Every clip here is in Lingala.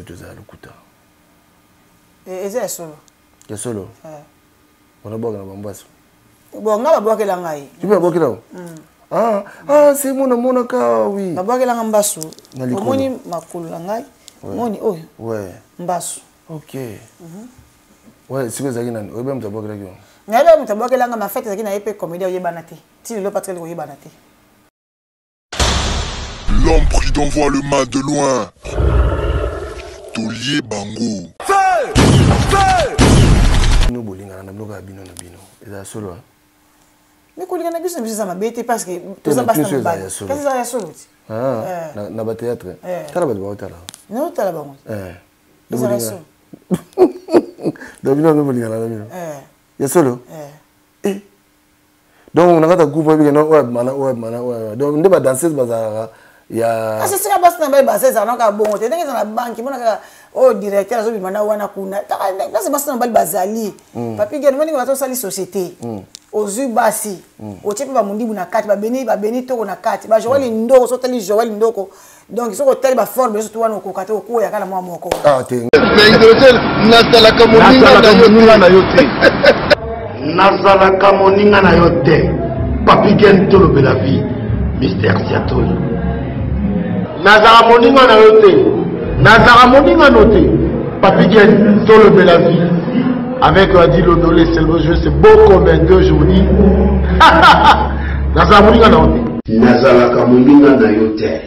To eza ya lokuta? Eh, eza ya solo. Ya solo? Eh. Wana bwaka na bambaso. Bon, nga babwakela ngai. Tu peux babwakela yo? Ah, ah, c'est mon amonaka, oui. Babwakela nga mbasu. Omoni makolo na ngai. Moni oyo. Ouais. Mbasu. Ok. Ouais, sikoyo ezalaki nani? Oyebi moto abwakelaki yo? Nayebi moto abwakela nga, ma fête ezalaki na ye mpe comédie oyebana te. Ti lelo patikali koyebana te. L'homme prudent voit le mal de loin. Tolie bango. Feu! Feu! Bino bolingana na biloko ya bino na bino. Ezala solo, hein? Mais kolingana biso na biso eza mabe te parce que toza basi na mobali. Kasi eza ya solo ti. Ah, eh. na ba théâtre. Eh. Tala bato baotala. Naotala bango. Eh. Ezala solo. Donc bino mpe bolingana na bino. Eh. Ya solo? Eh. Eh. Donc na kati ya groupe oyebi kena oyo abima na oyo abima na oyo, donc nde badanseuse bazalaka ya kasi esika basi na bai basa ezala kaka bongo te, ndenge eza na banki mona kaka oyo directeur azobima na wana kuna kasi basi na mobali bazali. Papi Gene, moninga bato osali société, ozwi basi, otie mpe bamondibu na kati, babeni babeni toko na kati, bajoel ndoko. So otali Joel Ndoko, donc soki otali baforme nyonso tu wana, okoka te okoya kaka na mwa moko. Ah te. Nazalaka moninga na yo te. Nazalaka moninga na yo te. Papi Gen, tolobela vie. Mister Siatoli. Nazalaka moninga na yo te. Nazalaka moninga no te. Papi Gen, tolobela vie. Avec Adi Londolé, c'est le jeu, c'est beau comme un deux, je vous dis. Nazalaka moninga na yo te. Nazalaka moninga na yo te.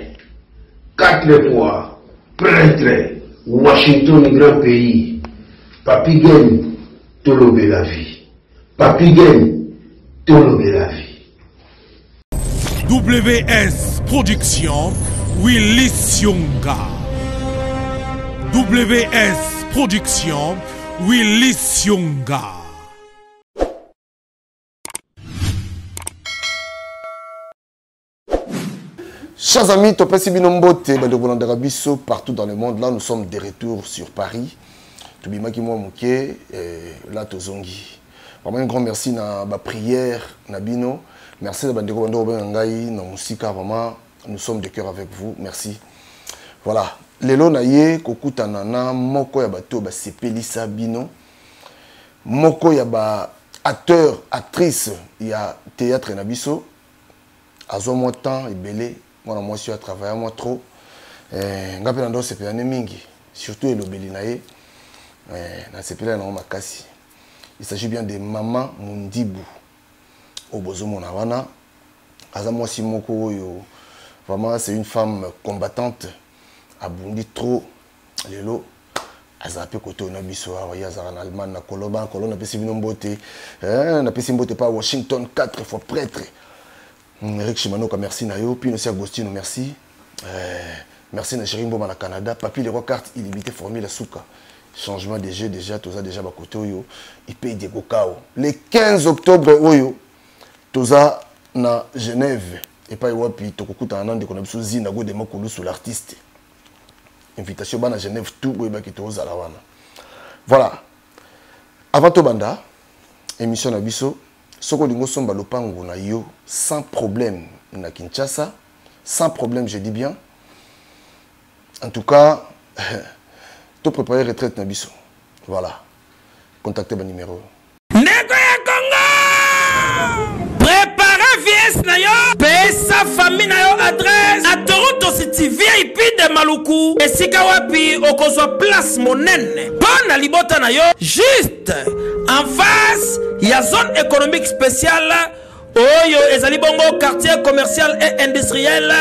Quatre fois prêtre, Washington grand pays. Papi Gen, tolobela vie. Papi Gen, tolobela vie. WS Production, Willy Sionga. WS Production, Willy Sionga. Chers amis, topesi bino mbote, bandeko bolandaka biso partout dans le monde. Là, nous sommes de retour sur Paris. Tobimaki mwa moke, là tozongi. Vraiment un grand merci na ba prière na bino. Merci na bandeko bandeko benga ngai na musika, vraiment nous sommes de cœur avec vous. Merci. Voilà, lelo na ye kokutana na moko ya bato basepelisa bino. Moko ya ba acteur, actrice ya théâtre na biso. Azwa mwa temps ebele, mwana mwasi oyo atravailla mwa trop. Nga mpe na ndo osepela ne mingi, surtout elobeli na ye, nasepela nango makasi. Il s'agit bien de Mama Mundibu oyo bozomona wana. Aza mwasi moko oyo vraiment c'est une femme combattante, abundi trop. Lelo azala mpe kote oyo na biso awa, ye azalaka na Allemagne na Koloba Kolo. Napesi bino mbote, napesi mbote pa Washington 4 fois prêtre, Eric Chimanoka, merci na yo. Pino si Agostino, merci. Merci na Chéri Mboma na Canada, Papi Leroy, carte illimité, formule suka. Changement de jeu déjà, toza déjà bakote oyo ipe Diego Kao. Le 15 octobre oyo toza na Genève epai wapi tokokutana na ndeko na biso Zina Godema Kulusu l'artiste. Invitation bana Genève tout boyebaki tozala wana. Voilà. Avant tobanda émission na biso, soki olingi osomba lopango na yo sans problème na Kinshasa, sans problème, je dis bien. En tout cas, to préparer retraite na biso. Voilà. Contactez ba numéro. Ndeko ya Congo, prépare VS na yo, pesa famille na yo adresse na Toronto City VIP de Maluku, esika wapi okozwa place monene mpo na libota na yo, juste en face ya zone économique spéciale oyo ezali bongo quartier commercial et industriel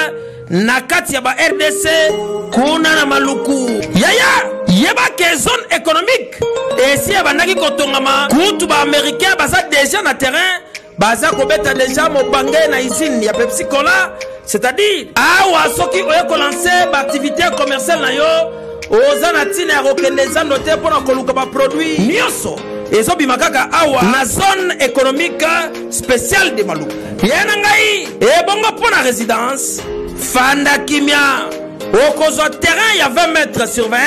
na kati ya ba RDC kuna na Maluku. Yaya, yeba ke zone économique esi ebandaki kotongama, kutu ba américain baza déjà na terrain, baza kobeta déjà mobange na usine ya Pepsi Cola. C'est-à-dire awa soki oye kolancer ba activité commerciale na yo, oza na ntina ya kokende zando te mpo na koluka baproduit nyonso ezobima kaka awa na zone économique spéciale de Maluku. Ye na ngai ebongo mpo na résidence, fanda kimia, okozwa terrain ya 20 mètres sur 20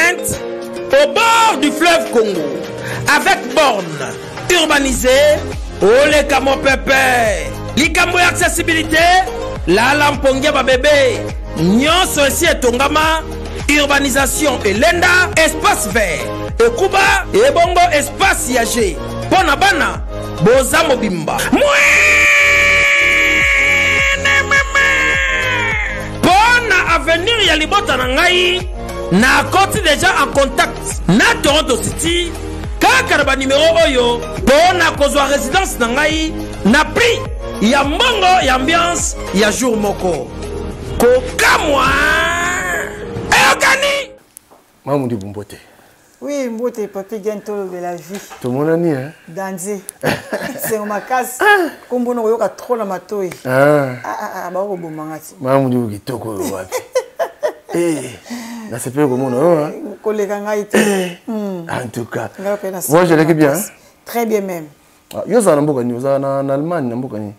au bord du fleuve Congo avec borne urbanisée. Oleka mopepe, likambo ya accessibilité, lala mpongi ya babebe nyonso esi etongama. Urbanisation elenda, espace vert ekuba, ebongo espace ya g mpo na bana boza mobimba. Mpo na avenir ya libota na ngai, nakoti deja en contact na Toronto City kaka na banimero oyo mpo na kozwa residence na ngai na prix ya mbongo ya ambiance ya jour moko. Kokamwa eyokani. Mamu Ndibu, mbote. Oui, mbote Papi Gen, tolobela vie. Tomonani hein? Danze. Sengo makasi. Kombo na koyoka trop na matoi. Ah. Ah ah, bakoboma nga ti. Mamu Ndibu kitoko oyo wapi? Eh, nasepeli komona oyo hein? Koleka ngai te. En tout cas. Moi je l'ai bien. Très bien même. Ah, yo ozala na mboka nini? Ozala na Allemagne, na mboka nini?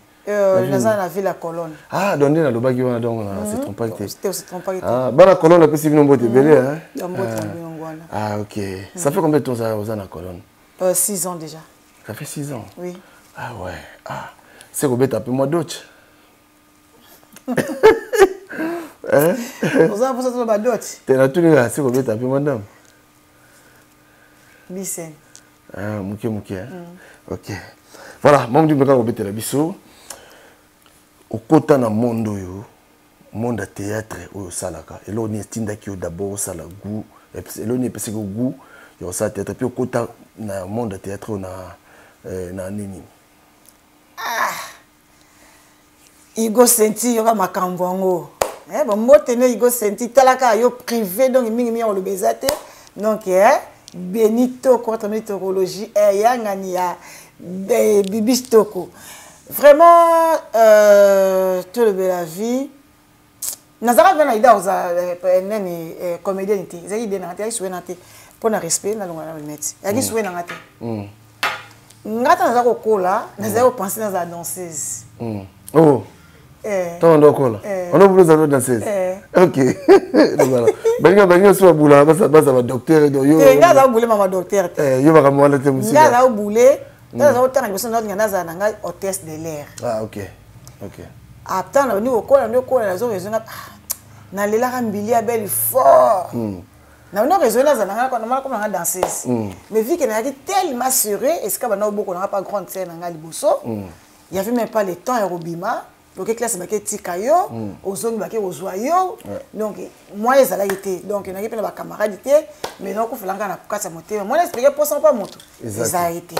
Naza na ville ya Cologne. Ah, donc nde nalobaki wana, donc na se trompaki te. Te, se trompaki te. Ah, bana Cologne, apesi bino mbote ebele hein. Mbote na bino wana. Ah, ok. Ça fait combien de temps oza na Cologne? 6 ans déjà. Ça fait 6 ans? Oui. Ah ouais. Ah, c'est kobeta mpe mwa dot. Oza mposa toloba dot? Te, natuni kaka, se kobeta mpe mwa ndambo. Bisen. Ah, moke moke hein? Ok. Voilà, Mamu Ndibu kaka kobetela biso. Okota na monde oyo, monde ya théâtre oyo osalaka. Eloko nini etindaki yo d'abord osala goût, eloko nini epesaki yo goût ya kosala théâtre, puis okota na monde ya théâtre oyo na nini? Ah! Igo Senti, yoka makambo yango. Eh, bon, mbote ne Igo Senti, talaka yo privé, donc mingi mingi oloba eza te. Donc, eh, Benito, contre météorologie, eh, yangani ya Bibi Toko. Vraiment, tolobela vie. Nazalaka mpe na ida kozala nani, comédienne te. Ezalaki idée nanga te, ezalaki souhait nanga te. Mpo na respect, nalongola na lunette. Ezalaki souhait nanga te. Nga ta naza kokola, nazali kopense nazala danseuse. Oh. Ntango ndo okola wana bula ozala danseuse? Ok, balinga balinga so babula baza badocteur. Donc yo nga aza obule mama docteur te. Yo makambo wana te. Mosika nga aza obule, nga aza kotanga liboso, nalinga nazala na ngai hôtesse de l'air. Ah, ok, ok. Ata na bandi kokola, ndi kokola, nazo raison, nalelaka mbili ya belle fort. Na bino raison, nazala na ngai namona koma nanga danseuse. Mais vu que nayaki tellement sérieux, esika banda oboko nanga pa grande sœur na ngai liboso, il y avait même pas le temps ya kobima. Oke classe, bake tika yo, ozongi, bake kozwa yo. Donc moi ezalaki te, donc nayaki mpe na bacamarade te, mais nakofelanga na kati ya motema. Moi na expliqué mposa mpa moto ezalaki te.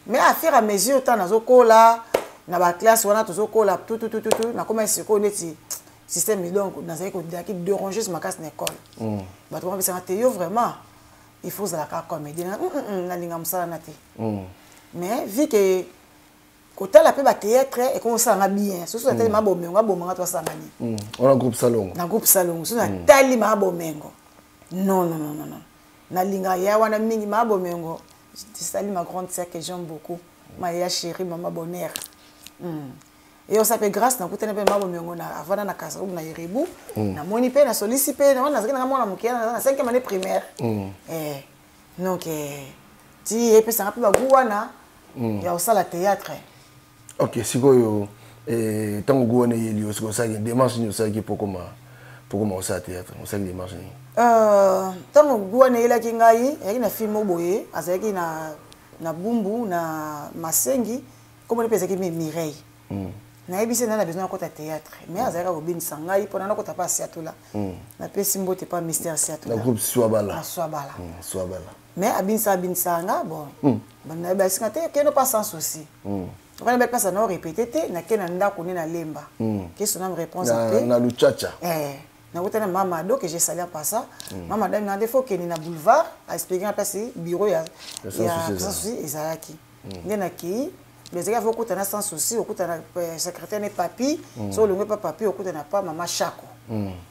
Mais à fur et à mesure ntango nazokola na baclasse wana, tozokola tututututu, nakoma sikoyo neti système. Donc nazalaki kodaki dérangeuse makasi na école. Bato bapesanga te, yo vraiment il faut ozalaka comédien. Nalinga mosala na te, mais vu que kotala mpe bathéâtre ekomi osalanga bien, soso natali maa bomengo abomanga to asalanga nini. Wana groupe Salongo. Na groupe Salongo, so natali maa bomengo, non, non, non, non, non, nalingaka ya wana mingi maa bomengo. Sali ma grande sœur que j'aime beaucoup, ma ya chérie, mama bonheur. Et osa mpe grâce nakutani mpe mama bomengo na avanda na Kasavubu na Erebu. Namoni mpe nasolisi mpe wana, nazalaki nanga mwana moke, naza na 5e année primaire. Donc ti epesanga mpe bagu wana ya kosala théâtre. Ok, sikoyo ntango gu wana eyeli yo, sikoyo osalaki démarche nini? Osalaki po koma kosala théâtre, osalaki démarche nini? Ntango gu wana eyelaki ngai, eyaki na film boye, azalaki na Bumbu na Masengi, komoni mpe ezalaki Mireille. Nayebisi ngai na besoin nakota théâtre, mais azalaki kobinisa ngai mpona nakota mpa Siatula. Napesi mbote mpa Mystère Siatula. Na groupe Swabala. Na Swabala. Swabala. Mais abinisa abinisaka nga. Bon, basinga te, kende pa sans souci. Wana ba place na répété te, nake na ndako nde nalemba question na réponse. Na Luchacha. Nakuta na mama Ado que j'ai sali en passant. Mama Ado na nde faut kende na boulevard, aexpliqué nga place bureau ya Sans Souci ezalaki. Nde nakei, ezalaki avo okutana Sans Souci, okutana secrétaire ne papi. So olongwe pa papi, okutana pa mama Chako,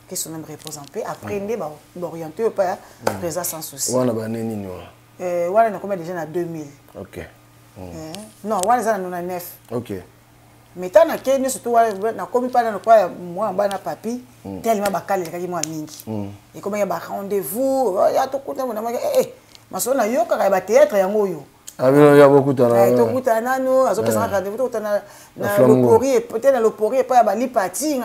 question na repose un peu. Après nde baorienté oyo pa ya président Sans Souci. Wana bane nini wana? Wana nakoma déjà na 2000. Ok. Non, wana eza na 99. Ok. Mais ntango nakei nyonso to wana, nakomi mpa nano kwa mwana bana papi, tellement bakala elekaki mwa mingi, ekomaki ba rendez-vous ya tokuta namaki masolo nayokaka ya bathéâtre yango oyo. Abino ya bokutana. Eh, tokutana nanu, azopesa nga rendez-vous, tokutana na lopori, peut-être na lopori epai ya balipati.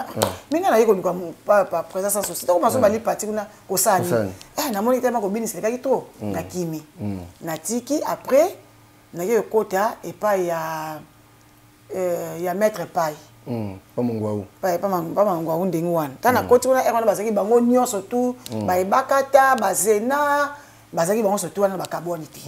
Mais nga naye koluka pa présence sans souci. Tokoma so balipati kuna kosala nini? Eh, namoni tellement kobinisa elekaki trop, nakimi. Natiki après nake kokota epai ya ya maître Pai. Pa Mongwawu. Pa Mongwawu ndenge wana. Tana koti kuna wana bazaki bango nyonso tout, baebakata, bazena, bazaki bango surtout wana bakabwani te.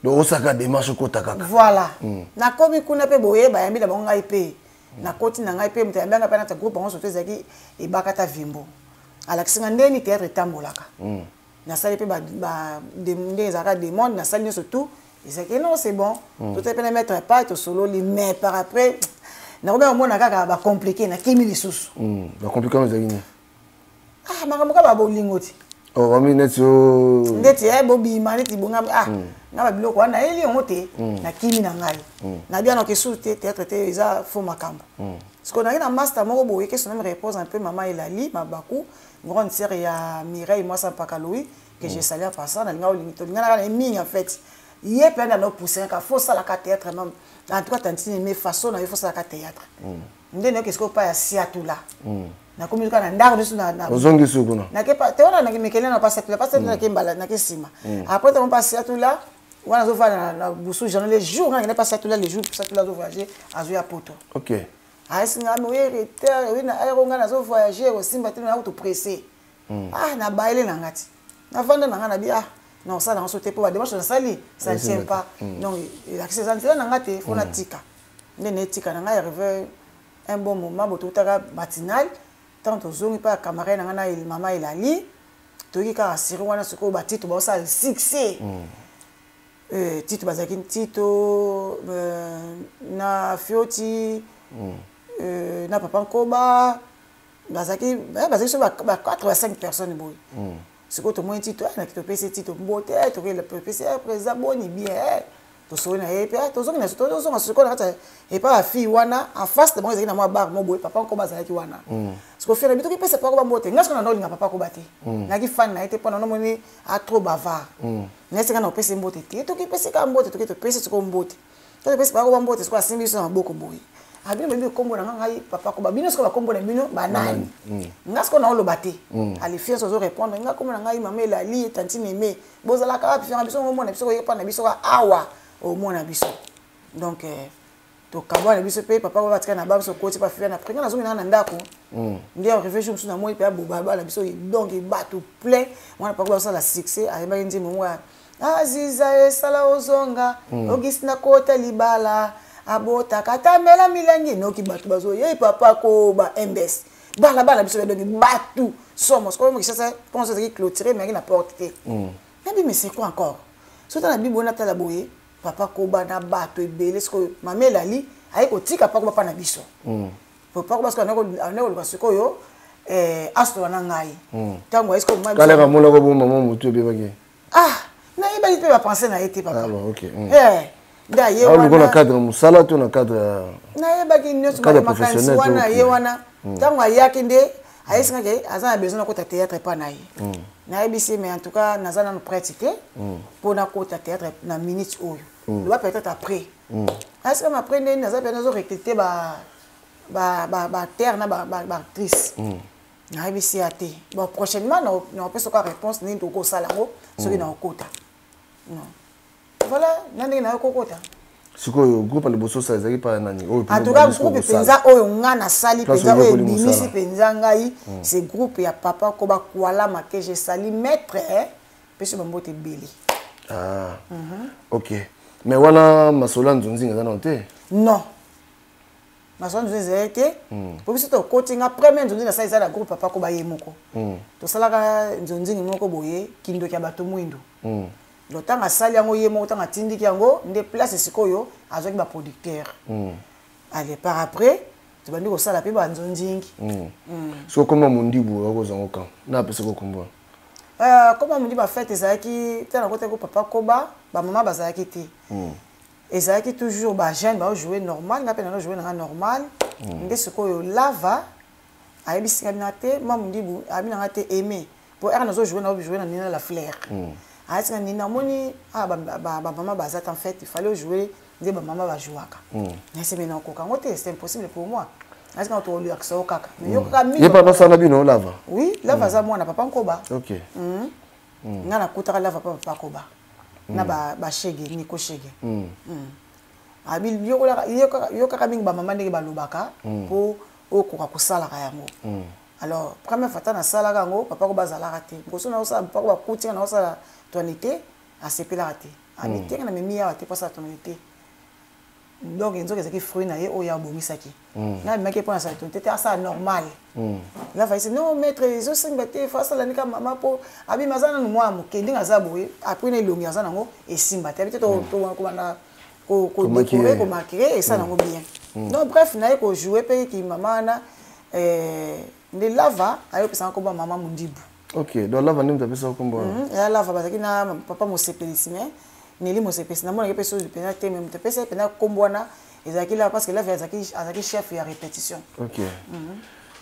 Donc osaka démarche kota kaka. Voilà. Nakomi kuna pe boye bayambi na bango ngai pe. Nakoti na ngai pe mutu ayambi nga pe na groupe bango surtout ezaki ebakata vimbo. Alakisi nga ndeni théâtre etambolaka. Nasali pe ba ndenge ezalaka demande, nasali nyonso tout. Ezalaki non, c'est bon. Tout est pe na mettre pas to solo li mais par après nakomi komona kaka ba compliqué na kimi lisusu. Ba compliqué ezalaki nini? Ah, makambo kaka ba bolingo ti. Oh, bami neti o ndeti eh bobima neti bonga ah nga ba biloko wana eli yango te na kimi na ngai. Na bien que sous te théâtre te eza faux makambo. Parce qu'on a na master moko boye que son nom repose un peu maman Elali Mabaku, grande sœur ya Mireille moi ça Pakaloui que je salue en passant na linga olingi to linga na mingi en fait. Ye pe na no pousser ka faut ça la théâtre même. En tout cas tantine mais façon na faut ça la théâtre. Ndene qu'est-ce qu'on pas ya Siatula. Nakomi kaka na ndako nyonso na ozongi suku kuna nake pa te wana nake mekele na pasa tula pasa tula nake mbala nake nsima après ntango pasa tula wana azofanda na busu jano le jour nga nakende pasa tula le jour pasa tula azovoyage azoya poto. Ok. Ayesi nga mi oye retard oye na aero nga nazo voyage osimba te na kutu pressé. Ah, na bayele na nga ti navanda na nga na bi ah na osala yango so te mpo badémarche nasali ça ne tient pas, donc elakisi eza nzela na nga te, fo natika nde naetika na ngai. Arrive un bon moment bo tokutaka matinal ntango tozongi mpe ya camarade na ngai na mama Elali, toyoki kaka siri wana sikoyo batito baosala succès. Tito bazalaki Tito na Fioti na papa Nkoba, bazalaki so ba 4 ba 5 personnes boye. Sikoyo tomoni Tito naki topesi Tito mbote, topesi président boni bien, tosoli na ye mpe tozongi na tozonga sikoyo na kati epa bafille wana en face de bango ezalaki na mwa bar mo boye, papa Nkoba azalaki wana. Sikoyo fille na bi toki pesa papa Koba mbote, nga sikoyo na olinga papa Koba te, nayaki fan na ye te mpo na nomoni a trop bavard, nayesi nga na opesi mbote te, toki pesi kaka mbote, toki topesi sikoyo mbote, to topesi papa Koba mbote. Sikoyo asimbi biso na maboko boye, abino boyebi kombo na nga, ngai papa Koba, bino sikoyo bakombo na bino banani? Nga sikoyo naoloba te, alifie nyonso azorépondre nga kombo na ngai mama Elali, tantine Aime, bozalaka wapi? Fianga biso omona biso, koyepa na biso kaka awa omona biso. Donc tokabwana biso mpe papa oyo batika na ba biso koti bafia na prix, nga nazongi nanga na ndako nde arrivé jour mosusu namoni mpe abobaba na biso, donc bato plein wana, papa basala succès, ayembaki nzembo moko Aziza esala ozonga ogisi na kota libala abotaka atamela milangi noki bato bazoyei papa koba mbs balabala biso donc bato somo. Sikoyo Kinshasa mponso ezalaki clôturé mais na porte te, nabi mais c'est quoi encore? Soki na bibo natala boye papa koba na bato ebele, sikoyo mama Elali aye kotika papa Koba mpa na biso, papa Koba sikoyo ande koluka sikoyo asola na ngai ntango aye sikoyo. Kaleka monako bo mama motu ebebaki. Ah, nayebaki mpe bapense na ye te papa. Ah, bon, ok. Nde aye wana na cadre mosala to na cadre nayebaki nyonso makanisi wana ye wana ntango ayaki nde ayesingaki aza na besoin nakota théâtre epa na ye. Nayebisi, mais en tout cas naza nano prête te mpo nakota théâtre na minute oyo, loba peut-être après. Ayesikama après ndeni naza mpe nazo recruter baacteur na baactrice, nayebisi ya te, bon, prochainement naopesa oka réponse nini tokosala yango soki naokota. Non, voilà, na ndenge nayo kokota. Sikoyo groupe ya liboso osala ezalaki mpa nani? Oyo en tout cas groupe mpenza oyo nga nasali mpenza, oyo ebimisi mpenza ngai, c'est groupe ya papa Koba Kwalama que je sali maître pesi bambote ebele. Ah. Ok, mais wana masolo ya nzonzinga eza nano te? Non, masolo ya nzonzinga ezali te, po biso tokoti, nga premier nzonzinga nasali eza na groupe papa Koba ye moko. Tosalaka nzonzingi moko boye, kindoki ya bato mwindu. Donc ntango asali yango ye moko, ntango atindiki yango nde place sikoyo azwaki baproducteur. Allez, par après tobandi kosala mpe banzonzingi. Soki okoma Mondibu, okozango kan na apesaki okombo? Koma Mondibu afete ezalaki ntango nakotaki papa Koba, bamama bazalaki te, ezalaki toujours bajeune baojoue normal, nga mpe nano joue nanga normal. Nde sikoyo lava ayebisi nga bina te ma Mondibu abi nanga te aimé po ere nazojoue, naojoue na Nina la Fleur. Ayati nga nini namoni ah bamama baza te, en fait il fallait jouer nde bamama bajouaka. Nayesi me nakoka yango te, c'est impossible pour moi. Ayati nga tolakisa yo kaka, mais yo kaka mingi. Ye mpe abasala na bino Lava? Oui, Lava aza mwana papa Nkoba. Ok. Nga nakutaka Lava pa papa Koba na bashege Niko Shege. Abi yo kaka mingi bamama ndenge balobaka mpo okoka kosalaka yango. Alors première fois ta nasalaka yango, papa ko bazalaka te. Mokoso naosala, papa ko bakutinga naosala tonalité, asepelaka te. Abi tenga na memi awa te mpo asala tonalité. Donc nzoka ezalaki fruit na ye oyo abongisaki. Nga abimaki mpo nasala tonalité te, asala normal. La faisi non maître, ezosimba te, fo asala nika mama mpo abima aza nanu mwana moke ndenge aza boye, apres na elongi aza nango esimba te. Abi te tokobanda kodécorer, komaquiller, esala yango bien. Donc bref, naye kojouer mpe ki mama wana nde Lava ayopesanga kombo ya mama Mondibu. Ok, donc Lava nde moto apesaka kombo wana? Eya Lava, bazalaki na papa Mosepelisi, mais Neli Mosepelisi namonaki mpe soki mpenza te, mais moto apesa ye mpenza kombo wana ezalaki Lava, parce que Lava azalaki chef ya répétition. Ok.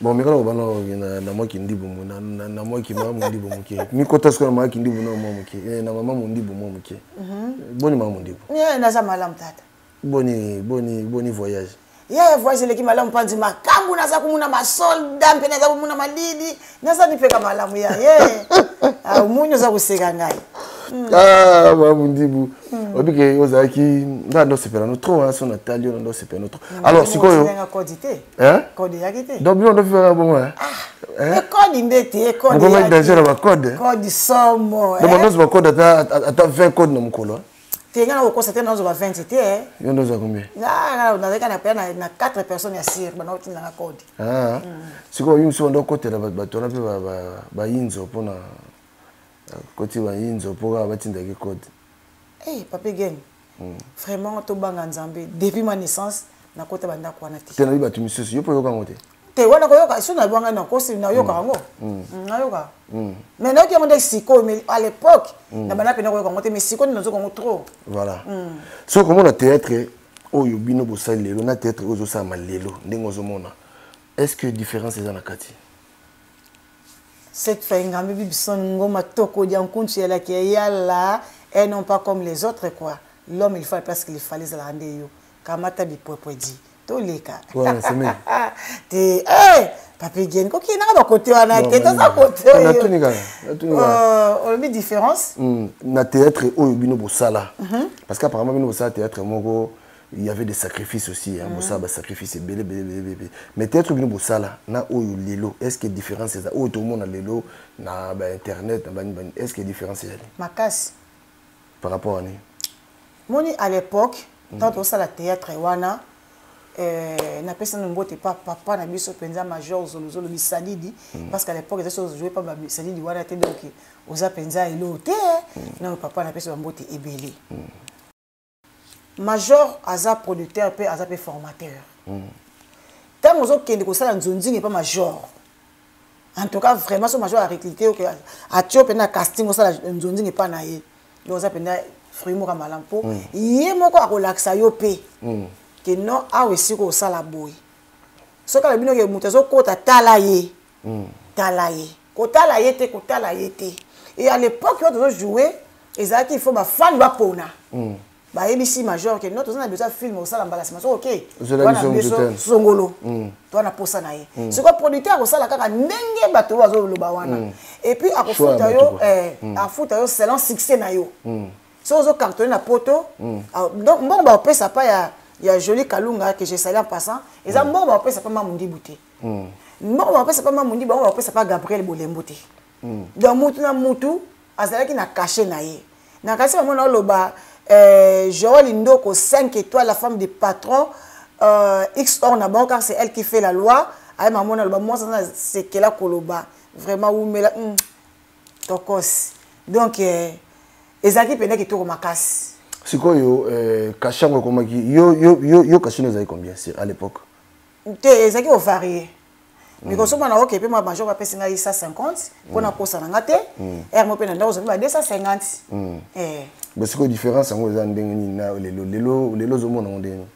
Bon, mikolo kobana na mwa kindibu na mwa kima mondibu moke, mikota sikoyo na mwa kindibu na mwa moke, na mama Mondibu mwa moke. Boni mama Mondibu? Naza malamu tata. Boni boni boni voyage? Ye voyage eleki malamu, mpanzi makambo naza komona masolda mpe naza komona malili, naza mipeka malamu ya ye. Omoni oza koseka ngai. Ah, mama Mondibu, oyebi ke ozalaki nga ndo osepela no trop wana so natali yo na ndo osepela no trop. Alors sikoyo kodi te? Kodi eyaki te. Donc bino ndo fifaka bongo? Ekodi nde te, ekodi. Okomaki danger na bacode. Kodi somo. Donc bandozi bacode ata 20 code na mokolo? Te, nga nakokosa te, nazwa ba 20 te. Yo ndo ozwa combien? Nazalaki na pena na 4 personnes ya sire bana otindanga code. Sikoyo yo mosusu bando okotela bato wana mpe bayinzo mpona koti bayinzo mpo kaka batindaki code? Hey, Papi Gen, vraiment tobanga Nzambe. Depuis ma naissance nakota bandako wana te. Te, nayebi bato misusu, yo mpo oyoka yango te. Te, wana koyoka so nabwanga nakosi, nayoka yango, nayoka, mais nayoki yango nde sikoyo. Mais à l'époque na banda mpena koyoka yango te, mais sikoyo nde nazoka yango trop. Voilà. Soki komona théâtre oyo bino bosali lelo na théâtre oyo ozosalama lelo, ndenge ozomona, est ce que différence eza na kati? Cette fois ngambi bibison ngoma toko diankuntu yalaki yala et non pas comme les autres quoi. L'homme, il faut la place qu'il fallait, ezalaka nde yo kamata bipwepwe di toleka te. Papi Gen, koki nanga bakote wana te, toza kote oyo. Olobi différence? Na théâtre oyo bino bosala, parce que apparemment bino bosala théâtre moko, il y avait des sacrifices aussi, hein, bosala basacrifice ebele ebele ebele ebele. Mais théâtre bino bosala na oyo lelo, est ce que différence eza? Oyo tomona lelo na bainternet na bani bani, est ce que différence ezali? Makasi. Par rapport à nini? Moni à l'époque ntango tosala théâtre wana, napesi nano mbote pa papa na biso mpenza major Zolozolo Bisalidi, parce qu'à l'époque eza so ozojouer pa Bisalidi wana te, donc oza mpenza elo te. Non, papa, napesi bambote ebele. Major aza producteur mpe aza mpe formateur. Ntango ozokende kosala nzonzingi epa major, en tout cas vraiment so major arecruter oke atie yo mpenza casting osala nzonzingi epa na ye, donc oza mpenza fruit moko ya malamu, mpo ye moko akolakisa yo mpe ke non, awa esika osala boye. Soki alobi noke moto azokota, tala ye, tala ye, kotala ye te, kotala ye te. Et à l'époque oyo tozojouer, ezalaki il faut bafani bapona. Bayebisi major ke non, toza na besoin film osala mbala nsima, soki oke wana biso songolo to na posa na ye. Sikoyo producteur akosala kaka ndenge bato oyo bazoloba wana, et puis akofuta yo, afuta yo selon succès na yo. Soki ozocartonner na poto, donc mbongo baopesa pa ya Joli Kalunga, que je salue en passant, eza mbongo baopesa pa Mamundibu te, mbongo baopesa pa Mamundibu, bango baopesa pa Gabriel Bolembo te. Donc mutu na mutu azalaki na cachet na ye. Na kasi bamona oloba Joël Ndoko 5 étoiles, la femme du patron X or na bango, car c'est elle qui fait la loi. Aye mamona aloba mwasi aza na sekela koloba vraiment wumela tokos. Donc ezalaki mpenza kitoko makasi. Sikoyo cachet yango ekomaki yo cachet no ezalaki combien à l'époque? Te, ezalaki kovarier. Mikoso mwana oke mpe mwa major apesi ngai 150 mpo nakosa na nga te ere mo mpe na ndako ozali ba 250. Bon, sikoyo différence yango eza ndenge nini na lelo? Lelo ozomona yango ndenge nini?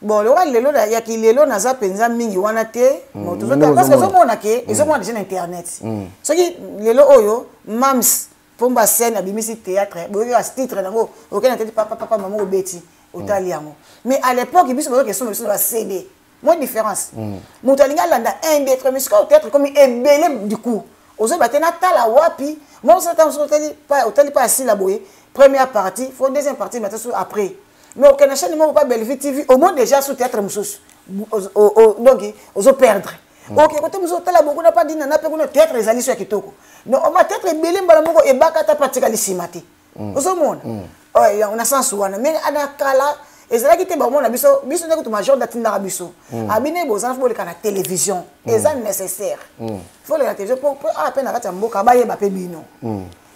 Bon, lokola lelo yaki lelo naza mpenza mingi wana te, parce que ozomona ke ezomona déjà na internet. Soki lelo oyo mams Pomba scène abimisi théâtre, boyoki ba titre nango, okende tete papa papa mama obeti, otali yango. Mais à l'époque biso bazoki esomba biso na ba CD. Moins différence. Moto alingi alanda 1 2 3, mais sikoyo théâtre comme ebele du coup. Ozoyeba te natala wapi, moko sala ntango soki otali pa, otali pa asila boye, première partie, faut deuxième partie, mais so après. Mais okende na chaîne moko pa Bellevue TV, au moins déjà sous théâtre mosusu. Donc ozo perdre. Ok, côté mosusu otala beaucoup na pa dina na pe kuna théâtre ezali so ya kitoko. Donc oma théâtre ebele mbala moko ebaka ta patika lisima te. Ozomona. Ouais, on a sens wana, mais ana kala ezalaki te bamona biso, biso nde kutu major datindaka biso. Abine bozala fo boleka na télévision. Eza nécessaire. Fo boleka na télévision po awa pe na kati ya mboka bayeba pe bino.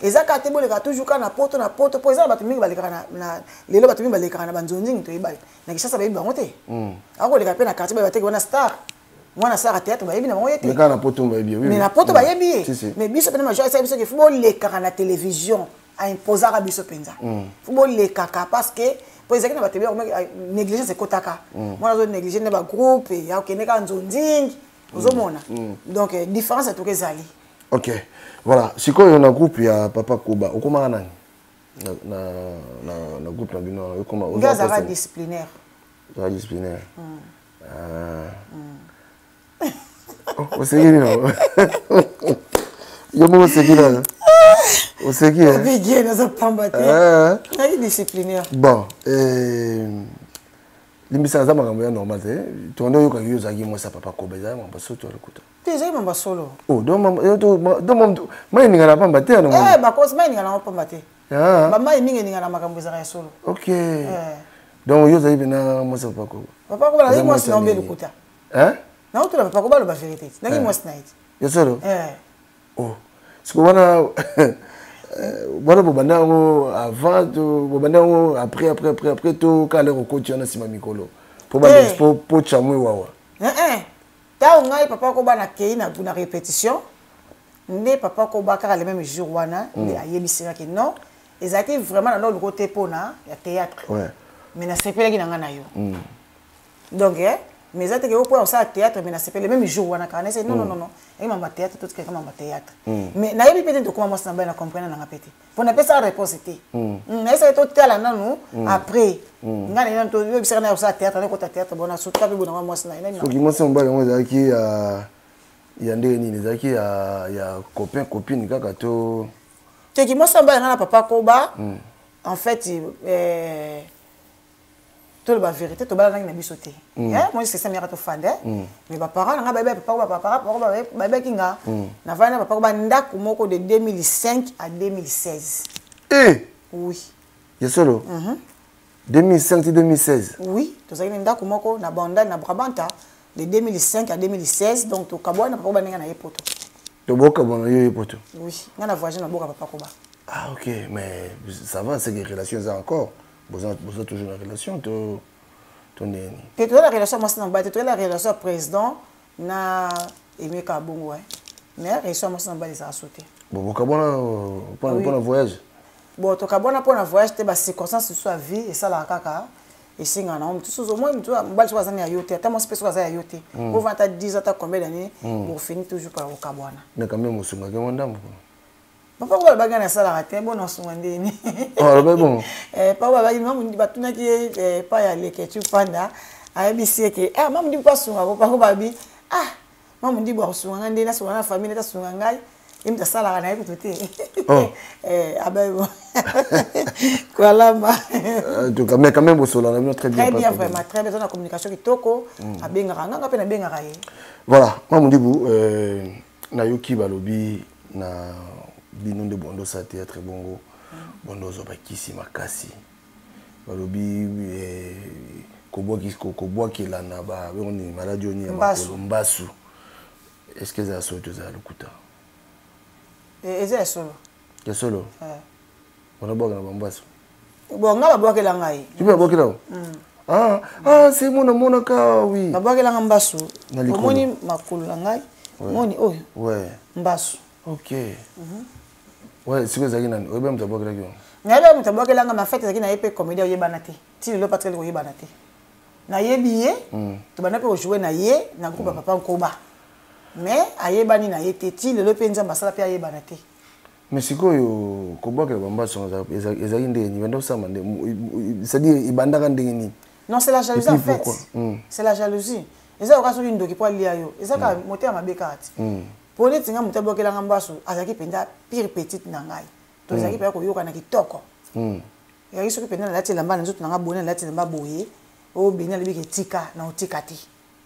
Eza kaka te boleka toujours kaka na poto, na poto, po eza na bato mingi balekaka na lelo bato mingi balekaka na banzonzingi toyeba. Na Kinshasa bayebi bango te. Akoleka pe na quartier bayeba te ke wana star. Mwana star ya théâtre bayebi na bango ye te. Mais kaka na poto bayebi ye, oui, Mais oui. na poto bayebi ye. Si, si. Mais biso pe na major esala biso ke fo bolekaka na télévision. A imposaka biso penza. Fo bolekaka parce que po ezalaki na bato ebele bakomaki, négligence ekotaka. Mwana azo négliger na ba groupe, ya okende kaka nzonzingi, ozomona. Donc, différence etoki ezali. Ok. Voilà, sikoyo na groupe ya Papa Koba, okomaka nani? Na groupe na bino, okoma, oza Nga azalaka poste? disciplinaire. Azalaka disciplinaire. Ah. Oh, oseki nini yango? Yo moko oseki nani? Oseki, hein? Obigi, naza pamba te. Ah. Nazali disciplinaire. Bon, limbisa aza makambo ya normal te. Tondo oyokaki yo ozalaki mwasi ya Papa Koba, ezalaki makambo ya solo to ya lokuta? Te, ezalaki makambo ya solo. Oh, donc mama, yo to, ma, donc mama, to, mai eningana na pamba te, ya normal. Eh, bakosi, mai eningana na pamba te. Ah. Ba mai mingi eningana na makambo ezalaka ya solo. Ok. Eh. Donc yo ozali pena mwasi ya Papa Koba. Papa Koba, nazali Oza mwasi mwasi na ya yo mpe nini? lokuta. Hein? Naotuna Papa Koba aloba vérité. Naki Eh. mwasi na ye te. Ya solo? Eh. Oh. Siko wana, wana bobanda yango avant to bobanda yango après, après, après, après to kala kokoti wana nsima mikolo. Po ba Eh. po, po tchamwe wawa. Eh, eh. Tango ngai Papa Koba na kei na répétition, nde Papa Koba kaka le même jour wana, nde ayebisaki non, ezalaki vraiment na lolo côté pona ya théâtre. Ouais. Mais na sepelaki na nga na yo. Donc, eh, mais eza te ke opo osala théâtre, mais na sepelaki le même jour wana kaka. Nese, non, non, non, non. Eki mamba théâtre, tout kaka mamba théâtre. Mais nayebi peut-être tokoma mwasi na bai na comprendre na nga peut-être. Po na pesa réponse te. Nayesaki totala nanu après. Nga na ye nanu to, yo bisaka na osala théâtre, na kota théâtre, bon, na suka pe bonanga mwasi na ye, na Soki mwasi na mobali yango ezalaki ya ndenge nini? Ezalaki ya copain, copine kaka to Teki mwasi na mobali nga na Papa Koba, en fait, toloba vérité, tobalanaki na biso te. Hein, moi, c'est ça, mais tofanda, hein. Mais ba parents, nga, bayebi Papa Koba, ba parents, Papa Koba, bayebaki nga. Navandi na Papa Koba ndako moko de 2005 à 2016. Eh! Oui. Ya solo? 2005 ti 2016? Oui, tozalaki na ndako moko na Bandal, na Brabanta, de 2005 à 2016, donc tokabwana na Papa Koba ndenge na ye poto. Tobokabwana yo ye poto? Oui, nga na voyage na boka Papa Koba. Ah ok, mais ça va, c'est que relation eza encore. Boza, boza toujours na relation to, to ndeni. Te toza na relation mwasi na mobali te, toza na relation ya président na Emeka Bongo, hein. Mais relation mwasi na mobali ezala so te. Bon, bokabwana, Oui. mpona voyage? Bon, tokabwana mpona voyage te, ba circonstances mosusu ya vie esalaka kaka esengaka na ngo. Mosusu au moins, motu mobali soki aza na ya yo te, ata mwasi mpe soki aza ya yo te. Ovanda ata 10 ans, ata combien d'années, bofini toujours par kokabwana. Mais quand même, osungaki mwa ndambo. Papa Koba alobaki nga nasalaka te, bon, nasunga ndeni. Oh, alobaki bongo? Eh, papa Koba alobaki, mama Mundi, batunaki ye, eh, pa ya Leke, tu panda, ayebisi ye ke, ah, mama Mundi mpo asunga ko, papa Koba alobi, ah, mama Mundi bo akosunga nga ndeni, asunga na famille, neti asunga ngai, ye moto asalaka na ye kutu te. Oh. Eh, abaye bo. Kolamba. En tout cas, mais quand même, bosola na bino très bien, Très pas bien, de problème. vraiment, très bien. Toza na communication kitoko, abengaka nga, nga mpe nabengaka ye. Voilà, mama Mundibu, nayoki balobi na bino nde bondo sa théâtre bongo, bondo zo bakisi makasi. Balobi kobwakela na ba, bengo nini, maladie oni ya Mbasu. makolo, mbasu. Est-ce que eza solo to eza lokuta? Eh, eza ya solo. Ya solo? Eh. Wana bwaka na ba mbasu. Bon, nga babwakela ngai. Tu peux babwakela yo? Ah, ah, c'est mon amonaka, oui. Babwakela nga mbasu. Na likolo. Omoni makolo na ngai. Ouais. Moni oyo. Ouais. Mbasu. Ok. Ouais, sikoyo ezalaki nani? Oyebi moto abwakelaki yo? Nayebi moto abwakelanga, ma fête ezalaki na ye mpe comédie oyebana te. Ti lelo patikali koyebana te. Nayebi ye, tobanda mpe kojouer na ye na groupe ya Papa Nkoba. Mais ayebani na ye te, ti lelo mpe Nzambe asala mpe ayebana te. Mais sikoyo kobwakela bambaso ezalaki ndenge nini? Banda osama nde, c'est-à-dire ebandaka ndenge nini? Non, c'est la jalousie en fait. C'est la jalousie. Eza yoka soki ndoki mpo alia yo, eza kaka motema mabe kaka ti. Mpo neti nga, moto abwakelanga mbaso azalaki mpenza pire petite na ngai. Tozalaki mpenza koyokana kitoko. Ezalaki soki mpenza nalati elamba na nzoto na nga boye, nalati elamba boye oyo Beni alobiki etika na otika te.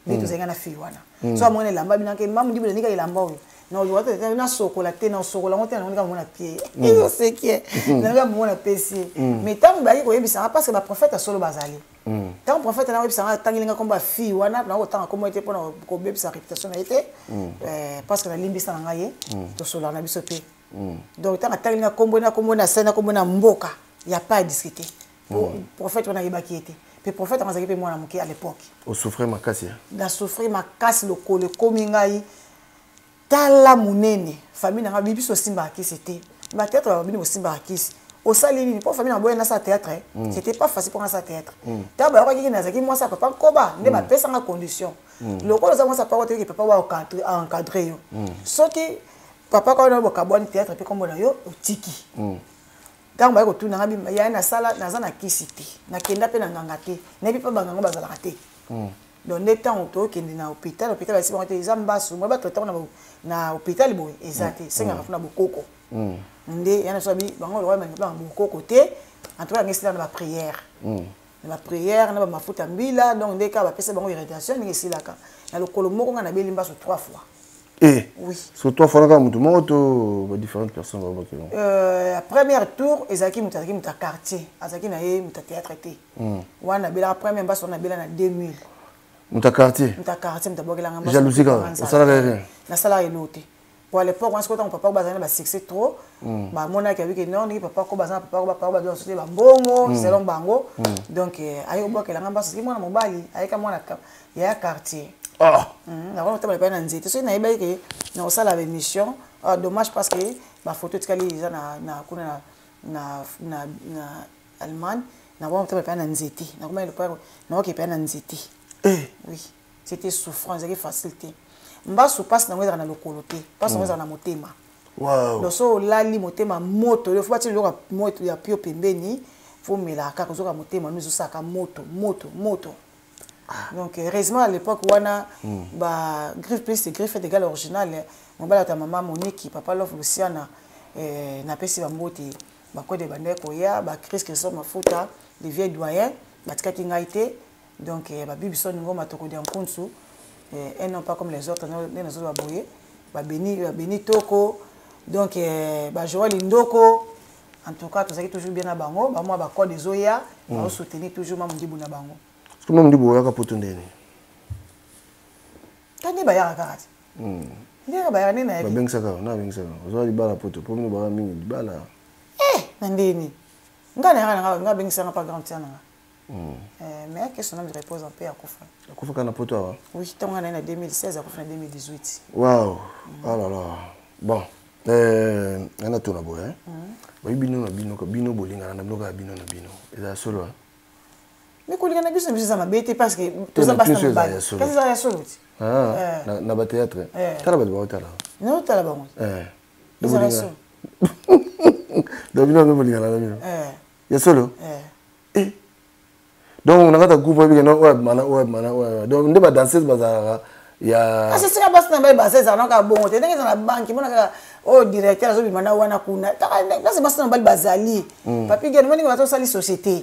Nde tozalaki na fille wana, so amoni elamba binake mamu ndibu nanika elamba oyo naoluka te, nasokola te, nasokola yango te, namonika mona pie ezoseki, nanika mona pesi ye. Mais ntango bayaki koyebisanga, parce que baprophète ya solo bazali, ntango prophète na koyebisanga, atangeli nga kombo ya fille wana, nakotanga kombo ye te mpona kobebisa réputation na ye te, parce que nalimbisa na ngai ye, tosolaka na biso te. Donc ntango atangeli nga kombo na kombo na sai na kombo na mboka, ya pas à discuter. Prophète wana ayebaki ye te, mpe prophète yango azalaki mpe mwana moke à l'époque. Osouffrir makasi? Nasouffrir makasi. Lokolo ekomi ngai tala monene. Famille na ngai, biso osimbaka kisi te, bathéâtre babini bosimbaka kisi, osali nini mpo famille na boye nasala théâtre? C'était pas facile mpo nasala théâtre. Ntango bayokaki kini nazalaki mwasi ya papa Nkoba, nde bapesanga condition: lokola oza mwasi ya papa, toyoki papa wa encadre yo. Soki papa ka wana bokabwani, théâtre mpe kombo na yo otiki. Ntango baye kotuna nga, bima ya nasala, naza na kisi te, nakenda mpe na nganga te, nayebi mpe banganga bazalaka te. Donc nde ntango tokende na hôpital, hôpital bayesi bango te, eza mbasu moye batraite yango na hôpital boye eza te, esengaka mpona bokoko. Nde yana so abi bango lokola banga bokoko te. En tout cas yango esila na baprière, na baprière na bamafuta mbila. Donc nde kaka bapesa bango irritation, ndenge esilaka na lokolo moko. Nga nabeli mbasu trois fois. Eh. Oui. So trois fois kaka motu moko to ba différentes personnes babaki? Premier tour ezalaki moto, azalaki moto ya quartier, azalaki na ye moto ya théâtre te. Wana nabelaka premier mbasu wana, nabela na 2000. Moto ya quartier? Moto ya quartier, moto abwakelanga mbasu. Jalousie kaka, osalaka rien? Nasalaka eloko te. Po à l'époque wana, sikoyo ntango papa ko bazali na basuccès trop, bamonaki abiki non, ndenge papa ko baza na papa ko, papa ko bazwa soki bambongo selon bango. Donc aye kobwakelanga mbasu, soki mwana mobali ayeka mwana yaya quartier. Nakona kotambola epai na nzete soki nayebaki ke nakosala baémission. Ah, dommage, parce que bafoto etikali eza na kuna na Allemagne. Nakona kotambola epai na nzete, nakoma nakoki epai na nzete. Oui, c'était souffrant, ezalaki facile te. Mbasu mpasi nango ezalaka na lokolo te, mpasi nango ezalaka na motema. Donc so olali motema moto, yo fo batia biloko ya moto ya pio pembeni, fo omelaka kaka, ozoka motema no ezosaka moto moto moto. Donc heureusement à l'époque wana, ba griffe plus griffe est égal original, mobali ata mama Monique, papa Love Luciana, napesi bambote bakode bandeki koya, bacris Christophe Mafuta, les vieux doyen batikaki ngai te. Donc babibi soni ngoma tokodi ya nkunsu, un homme pas comme les autres, nde nazoloba boye, babeni babeni toko. Donc bajoel Ndoko, en tout cas tozalaki toujours bien na bango, bamwa bacode ezoya, baosoutenir toujours ma mondibu na bango. Soki ma mondibu oyaka poto ndeni? Ka nde bayaka kaka te, ndenge bayaka nde nayebi. Babengisaka na babengisaka ozwa libala poto mpo bino baka mingi libala. Eh, na ndeni nga nayaka na nga, nga abengisanga pa grande sœur na nga. Mais que son âme repose en paix, akufa. Akufa kaka na poto awa? Oui, ntango nga naye na 2016, akufa na 2018. Wow, oh là là. Bon, nga natuna boye, bayi bino na bino, bino bolingana na bino kaka bino na bino, ezala solo? Mais kolinga na biso na biso eza mabe te, parce que toza basi na mobali, kasi eza ya solo ti. Na bathéâtre, tala bato baotala. Naotala bango, ezala ya solo. Donc bino mpe bolingana na bino ya solo? Donc na kati ya groupe oyebi kena oyo abimana, oyo abimana, oyo. Donc nde badanseuse bazalaka ya Kasi esika basi na mibali baza, ezala kaka bongo te. Ndenge eza na banki, mona kaka oyo directeur azobima na wana kuna, place basi na mibali bazali. Papi Gene, ndenge bato osali société,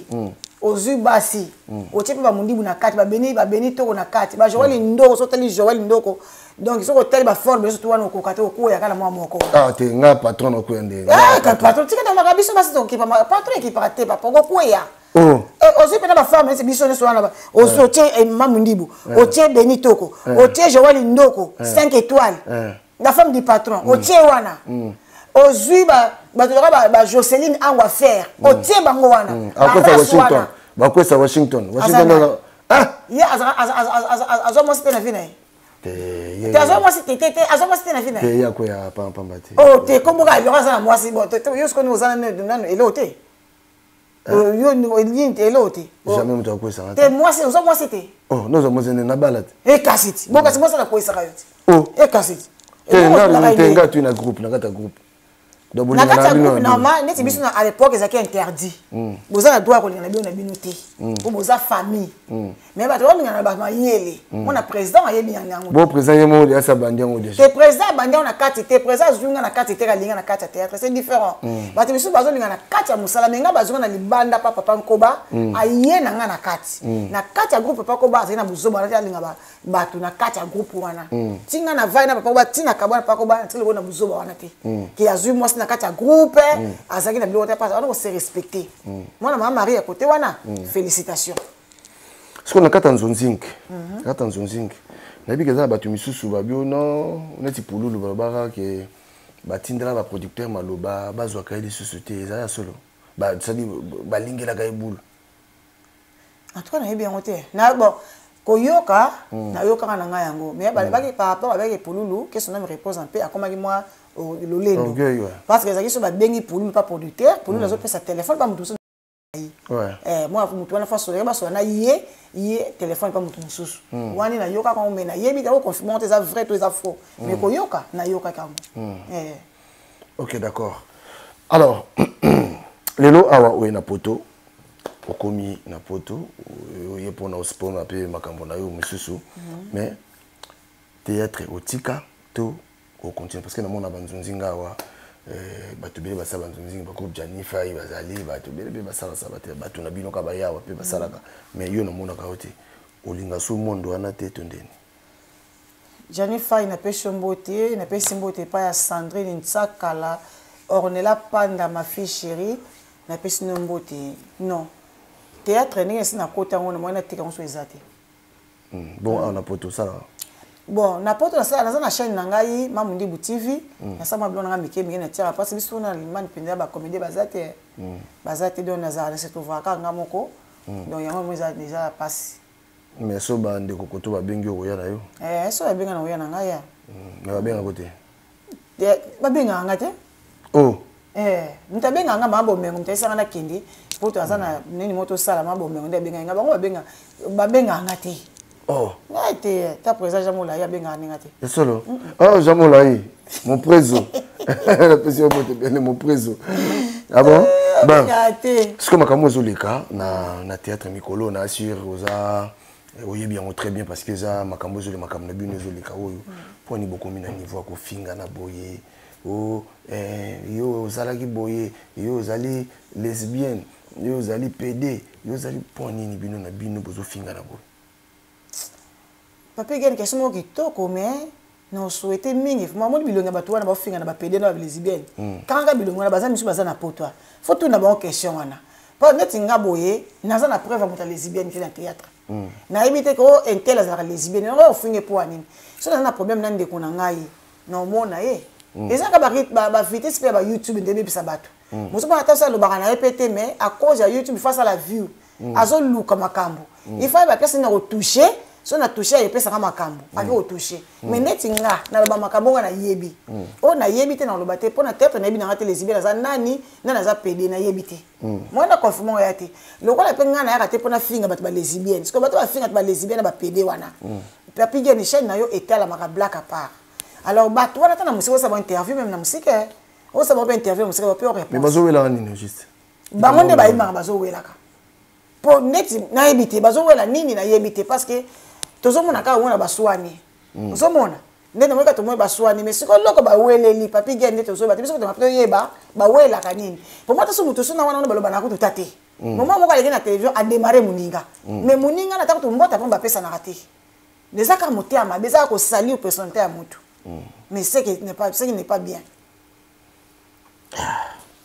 ozwi basi, otie mpe bamondibu na kati, babeni babeni toko na kati, bajoel Ndoko. So otali Joel Ndoko, donc soki otali baforme nyonso tu wana, okoka te, okweyaka na mwa moko. Ah te, nga patron nakwea nde? Patron, tika namaka biso basi tokipa, patron ekipaka te, papa okokweya. Ozwi mpena baforme neti biso nyonso wana, otie Mamu Ndibu, otie Beni Toko, otie Joel Ndoko 5 étoiles, la femme du patron, otie wana, ozwi bato loka ba Joseline Ango affaire, otie bango wana. Washington, bakwesa Washington, Washington. Ye azwa mwasi te na vie na ye te, azwa mwasi te te te, azwa mwasi te na vie na ye. Te, akwea pamba te. Oh te, komboka eloko aza na mwasi. Bon, yo sikoyo oza nano eloko te, yo nini te, eloko te. Jamais moto akwesanga. Te, mwasi, oza mwasi te. Oh, nozwa mwasi nde nabala te. Ekasi ti bon, kasi mwasi nakwesaka yo ti. Oh. Ekasi ti. Te, nga tui na groupe, na kati ya groupe. Na kati ya groupe normal, neti biso à l'époque ezalaki interdit. Boza na droit ya kolinga na bino na bino te, po boza famille. Mais bato balinga na bato mayele. Mona président ayebi yango. Bon, président ye moko asa bandi yango déjà. Te, président abandi yango na kati te. Président azwi nga na kati te, alinga na kati ya théâtre, c'est différent. Bato misusu bazolinga na kati ya mosala, mais nga bazwinga na libanda pa papa Nkoba, aye na nga na kati. Na kati ya groupe, papa Nkoba azali na buzoba wana te, alinga bato na kati ya groupe wana. Ti nga na vai na papa Koba, ti na kabwa na papa Koba, natikali na buzoba wana te. Ke azwi mwasi na kati ya groupe, azalaki na biloko te, mpasi wana kose respecter. Mwana mama Marie ya kote wana, félicitation. Sikoyo na kati ya nzonzingi, na kati ya nzonzingi, nayebi ke eza na bato misusu babio no neti Pululu, balobaka ke batindela baproducteur maloba bazwaka ye lisusu te. Ezali ya solo? C'est-à-dire balingelaka ye bulu? En tout cas, nayebi yango te. Na bon, koyoka, nayokaka na ngai yango, mais balobaki par rapport avec Pululu, que son âme repose en paix, akomaki mwa lolendo. Orgueil, ouais. Parce que ezalaki so babengi Pululu pa producteur, Pululu azopesa téléphone pa moto mosusu. Mwa motu wana fa soleka, basola na ye, ye téléphone pa motu mosusu wani. Nayokaka yango, mais nayebi te, oconfirme te eza vrai to eza faux, mais koyoka nayokaka yango. Ok, d'accord. Alors lelo awa oye na poto, okomi na poto, oye mpona osipona mpe makambo na yo mosusu, mais théâtre otika to ocontinue? Parce que namona banzonzinga awa, bato ebele basala banzonzinga, bagroupe Janifai bazali, bato ebele mpe basalasala te, bato na bino ka bayawa mpe basalaka, mais yo namonaka yo te. Olinga so mondo wana te to ndeni? Jani Fai, napesi yo mbote, napesi mbote epai ya Sandrine Nsakala, Ornela Panda, ma fille chérie, napesi no mbote. Non, théâtre, ndenge esi nakota yango na moi, natika yango so eza te. Bon, awa na poto osalaka? Bon, na poto nasala, naza na chaîne na ngai, Mamundibu TV. Nasala mwa biloko na ngai mike mike, natiaka, parce biso na Allemagne mpenza bacomédie baza te, baza te. Donc nazala na se trouvaka kaka nga moko. Donc yango mo eza déjà ya pasi. Mais so bandeko koto babengi, okoya na yo? So babenga na koya na ngai ya. Mais babengako te? Babengaka nga te. Oh. Moto abengaka nga, maa bomengo, moto ayesanga nakende po to aza na nini mo tosala, maa bomengo nde abengaki nga. Bango babengaka nga te. Oh. Ngai te, ta président Jean Molai abengaka ndenge te. Esolo. Oh, Jean Molai, mon préso, napesi yo bote bene, mon préso. Ah bon, bon, abengaka te. Sikoyo makambo ezoleka na théâtre mikolo na assure oza oyebi yango très bien, parce que eza makambo ezoleka, makambo na bino ezoleka oyo, mponi bokomi na niveau ya kofinga na boye o yo ozalaki boye, yo ozali lesbienne, yo ozali PD, yo ozali, mpo nini bino na bino bozofinga na boye? Papa Egene, question moko kitoko, mais na osouhaite mingi mamoni bilongi ya bato wana baofinga na bapédé na balesbienne. Kanga bilongi wana, baza misu, baza na poto, faut tuna bango question wana. Mpo neti nga boye, naza na preuve ya moto ya lesbienne te na théâtre. Nayebi te ke o intel azalaka lesbienne, yango ofinge mpo ya nini? So naza na problème na ndeko na ngai, na omona ye, eza kaka bavitesse mpe ya bayoutube nde ebebisa bato. Mosu mpona ata so alobaka na ye mpe te, mais à cause ya YouTube, faut asala view, azoluka makambo, il faut ayeba place na kotouche. So na touche, epesaka makambo, ake kotouche. Mais neti nga naloba makambo nga nayebi, oyo nayebi te naloba te. Mpo na théâtre, nayebi nanga te lesbienne aza nani, nani aza pédé, nayebi te. Moi na confirme oya te, lokola mpe nga nayaka te mpo nafinga bato balesbienne. Sikoyo bato bafinga bato balesbienne na bapédé wana, Papi Gene, chaîne na yo etalamaka, blague à part. Alors bato wana, ata na mosika osala interview, même na mosika osala mpe interview, mosika mpe mais oréponse. Bazowelaka nini juste? Bango nde bayebaka bazowelaka, mpo neti nayebi te bazowela nini, nayebi te, parce que tozomona kaka omona baswani, ozomona nde namoni kaka tomoni baswani, mais sikoyo loko baweleli, Papi Gen, nde tozoyeba te. Biso kotanga toyeba bawelaka nini. Po mwa taso moto so na wana wana baloba na kutu ta te. Moment moko aleki na télévision, adémarre moninga, mais moninga na ta kutu mbota mpo bapesanaka te. Eza kaka motema mabe, eza kaka kosalir personnalité ya motu, mais ce qui n'est pas bien.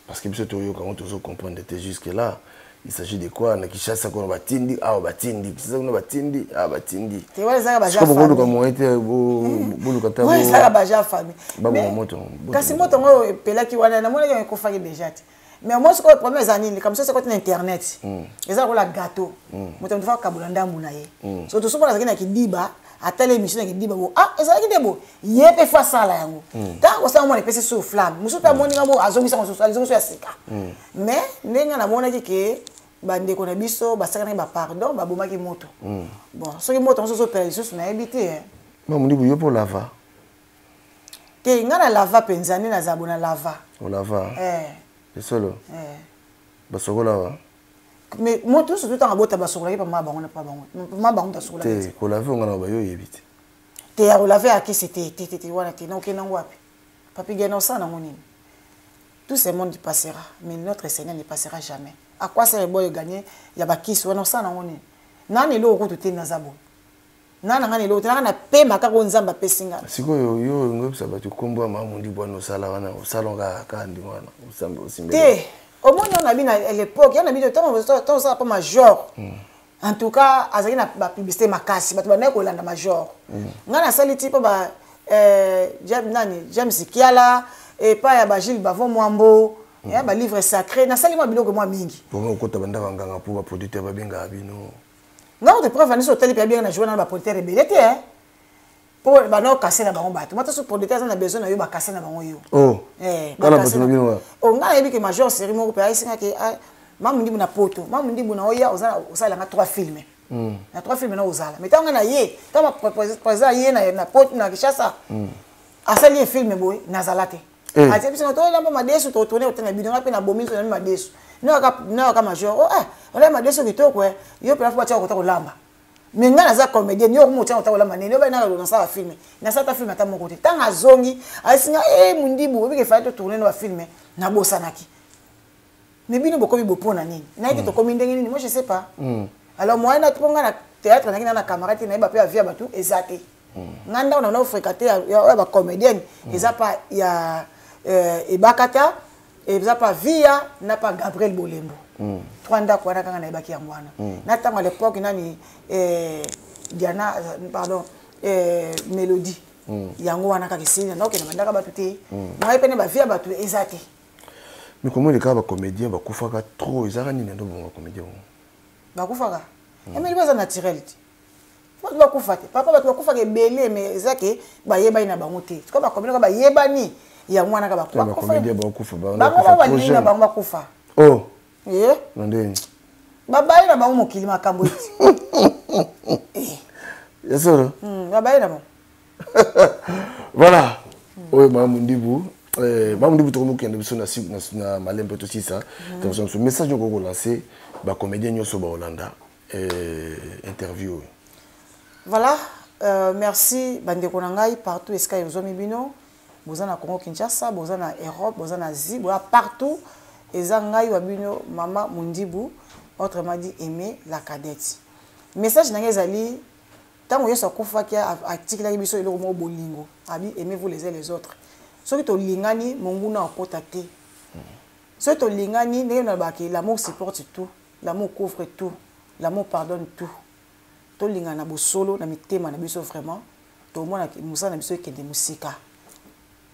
Parce que biso toyoka yango, tozocomprendre te jusque là il s'agit de quoi. Na Kinshasa kuna batindi, awa batindi, Kinshasa kuna batindi, awa batindi. Te, wana ezaka baja. Sikoyo bokoluka moyen te, boluka ta. Wana ezaka baja famille. Baboma moto. Kasi moto yango epelaki wana, namonaki yango ekofaki déjà te. Mais moi sikoyo problème eza nini? Comme ça sekoti na internet, eza lokola gâteau, moto moto fa kabola ndambu na ye. So tosomona azalaki na kidiba, atala émission na kidiba bo, ah, ezalaki nde bo, ye mpe fo asala yango. Ntango kosala, mwana epesi sur flamme, mosusu mpe amoninga bo, azongisa mosusu, alizongisa ya sika. Mais ndenge namonaki ke bandeko na biso basakanaki bapardon, babomaki moto. Bon, soki moto mosusu ozopela lisusu, nayebi te. Mamundibu, yo mpo lava? Te, ngai na lava mpenza nde naza bo na lava. Olava. Eh. Esolo. Eh. Basokola wa. Mais moto nyonso totanga bota basokolaki pa ma bango na pa bango. Ma bango tasokolaki. Te, kolave ngana ba yo yebi te. Te ya kolave akisi te te te te wana te na okenda ngo wapi? Papi Gena osala nango nini? Tout ce monde passera, mais notre Seigneur ne passera jamais. À quoi sert boy gagner ya bakisi wana osala nango nini? Nani eloko kutu te naza boye. Nana nga na eloko te nanga na pema kaka oyo Nzambe apesi nga. Sikoyo yo ngoyebisa bato kombo ya mama Mundibu wana osala wana osala kaka kaka ndenge wana osambe osimbeli. Te omoni wana bino à l'époque yana bino ntango osala mpo major. En tout cas azalaki na ba publicité makasi bato bandaki kolanda major. Nga nasali ti mpo ba nani James Kiala epai ya ba Gilles Bavon Mwambo. Ba livre sacré nasali mwa biloko mwa mingi. Bongo okota bandaka nganga mpo ba producteur babengaka bino. Nga kutu preuve anisi otali mpe abianga na jouer na ba producteur ebele te hein. Po bana okase na bango bato. Mata so producteur aza na besoin na yo bakase na bango yo. Oh. Eh, Kala bakase bato na na bino wa. Oh, nga nayebi ke major série moko pe ayesinga ke, ah, Mamu Ndibu na poto, Mamu Ndibu na oya oza osala nga 3 films. Na 3 films na ozala. Mais tango na ye, tango président ye na poto na Kinshasa. Asali ye film boye nazala te. Atie biso to lamba madesu to tourner otena bino nga pe na bomi to na madesu. Na ka na ka major. Oh ah, ola madesu kitoko eh. Yo pe afuba tia kota kolamba. Mais nga naza comédien, yo ko tia kota kolamba nene, ba na na sala film. Na sala film ata moko te. Tanga zongi, asinga eh Mundibu, obi ke fallait to tourner no film na bosanaki. Mais bino bokomi bopona nini? Na ete tokomi ndenge nini? Moi je sais pas. Alors moi na ponga na théâtre na kina na camarade na ba pe avia batu ezate. Nga ndako na na fréquenter ya ba comédienne, eza pa ya Ebakata, eza pa Via na pa Gabriel Bolembo. Trois ndako wana kanga na ebaki yango wana. Na tango à l'époque nani Diana, pardon, Mélodie. Yango wana kaka esili na okende bandaka batu te. Ngai pene ba via batu eza te. Mais comment les cas ba comédien ba kufaka trop ezaka nini ndo bongo comédien bongo? Bakufaka. Mais baza naturel te. Bato bakufa te. Papa bato bakufaka ebele mais eza ke bayebani na bango te. Sikoyo ba comédien ba bayebani yango wana ka bakufa. Ba comédien bakufa, ba Bango bakufa ba trop balingi na jeune. bango bakufa. Oh. Eh? Na ndeni. Babaye na bango mokili makambo eti. Eh. Ya solo? Babaye na bango. Voilà. Oyo ba Mundibu. Ba Mundibu tokomi kokende biso na si, na, na malembe to sisa. Donc, ce message ko ko lancer ba comédien nyoso ba Hollanda. Interview. Voilà, merci bandeko na ngai partout esika yozomi bino, boza na Congo Kinshasa, boza na Europe, boza na Asie, boza partout. Eza ngai wa bino mama Mundibu, autrement dit Aimé la cadette. Message na ngai ezali tango Yesu akufaki, atikelaki biso eloko moko bolingo, abi aimez-vous les uns les autres. Soki tolingani monguna akota te. Soki tolingani ndenge na baki l'amour supporte tout. L'amour couvre tout, l'amour pardonne tout. Tolinga na bosolo na mitema na biso vraiment, tomona mosala na biso ekende mosika.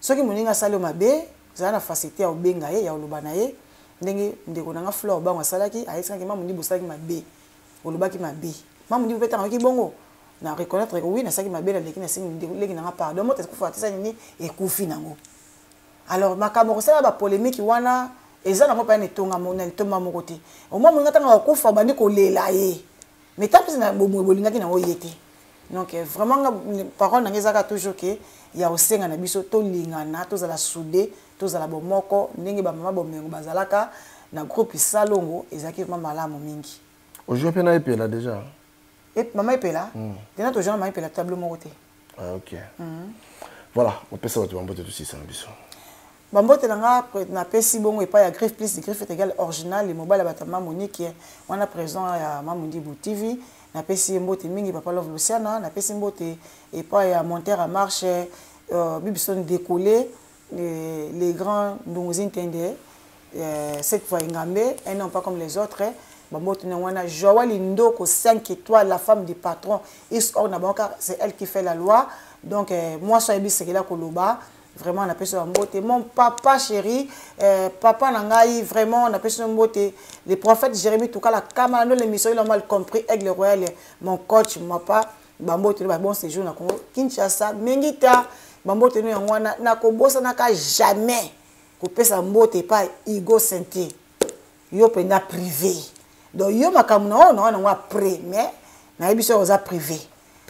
Soki moninga asali yo mabe, zala na facilité ya kobenga ye, ya koloba na ye, ndenge ndeko na nga Flore Bango asalaki, ayebisaki Mamu Ndibu osalaki mabe, olobaki mabe. Mamu Ndibu pe ntango ayoki bongo, na reconnaître que oui, nasalaki mabe, naleki nasengi ndeko leki na nga pardon, moto ekufa te, sani nini ekufi nango. Alors makambo kosala ba polémique wana eza nango mpe na etonga na litomba moko te. Au moins moninga ntango akokufa obandi kolela ye. Mais tant pis na bomoi bolingaki nango ye te. Donc vraiment nga parole na nga ezalaka toujours ke ya kosenga na biso tolingana, tozala soudé, tozala bomoko ndenge ba mama bomengo bazalaka na groupe Salongo ezalaki vraiment malamu mingi. Ojouer pe na Epela déjà? Et mama Epela? Tena tojoue na mama Epela tableau moko te. Ah, ok. Voilà, on peut savoir tu bambote tout ça biso. Bambote na nga na pesi bongo epai ya Griffe plus Griffe est égal original le mobile ya batama Monique wana présent ya Mamu Ndibu TV na pesi mbote mingi papa Love Luciana na pesi mbote epai ya Monter à marche Bibson décollé les grands Ndunguzi Ntende cette fois Ngambe un homme pas comme les autres bambote na wana Joël Ndoko 5 étoiles la femme du patron is or na banka c'est elle qui fait la loi donc moi sois bisekela koloba vraiment na pesi mbote mon papa chéri papa na ngai vraiment na pesi mbote le prophète Jérémie Tukala Kamala no l'émission il a mal compris Aigle Royal mon coach mon papa bambote ba bon séjour na Congo Kinshasa mingita bambote no yango wana na kobosa na ka jamais kopesa mbote pa Hugo Sainté yo penda privé donc yo makambo na oyo na wana après mais na yebi so oza privé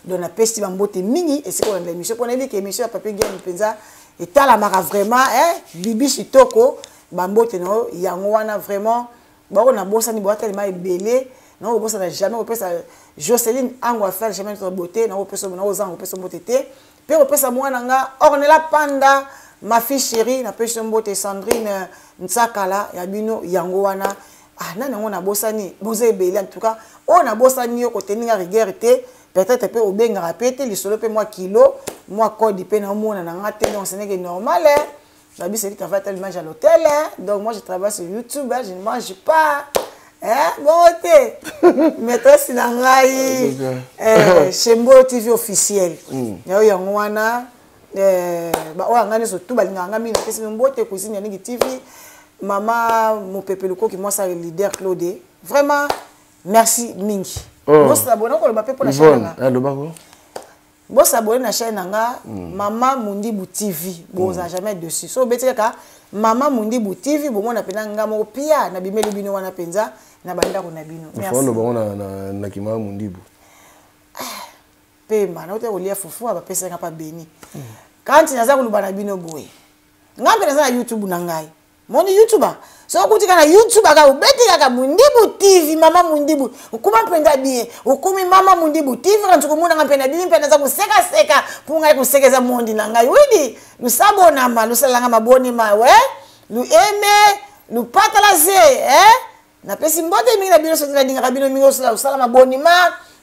donc na pesi bambote mingi esika olanda émission pona yebi ke émission ya Papi Game mpenza Etalamaka vraiment, eh, Bibi Chitoko, bambote na yo yango wana vraiment. Bako na bosani bo telema ebele, na obosana jamais opesa Jocelyn Ango affaire jamais notre beauté, na opesa na ozanga opesa mbote te. Pe opesa mwana nga Ornella Panda, ma fille chérie, na pesi mbote Sandrine Ntsakala ya bino yango wana. Ah nani yango na bosani, boza ebele en tout cas. Oh na bosani yo ko teninga rigueur te. Peut-être pe obengaka pe te lisolo pe moi kilo, moi code pe na omona na nga te, donc ce n'est que normal hein. Babi c'est qui travaille tellement à l'hôtel hein. Donc moi je travaille sur YouTube hein, je ne mange pas. Hein, bon te. Maîtresse na ngai Shembo TV officiel. Yayo yango wana ba oyo ngai nyonso tout balingaka ngai mingi, napesi bino mbote, cuisine ya Niki TV. Mama Mopepe Lukoki mwasa leader Claude. Vraiment merci mingi. Oh. Bosabona koloba pe pona chaîne na nga. Alobako. Bosabone na chaîne na nga Mama Mundibu TV. Boza jamais dessus. So beti kaka Mama Mundibu TV bomona pena nga moko pia na bimeli bino wana penza na bandako na bino. Merci. Faut loba na na na ki Mama Mundibu. Pema na ote kolia fufu aba pesa nga pa beni. Kanti naza koloba na bino boye. Nga mpe naza na YouTube na ngai. Moni YouTuber. So okuti kana YouTube aka obeti kaka Mundibu TV, Mama Mundibu. Okuma mpenza bien. Okumi Mama Mundibu TV kana tukomona nga mpe na bimi mpe naza koseka seka mpo ngai kosekeza mondi na ngai. Widi, lusabonama, lusalanga maboni ma, we. Lu aime, lupatala ze, eh? Napesi mbote mingi na bino soki nalingaka bino mingi osala osala mabonima,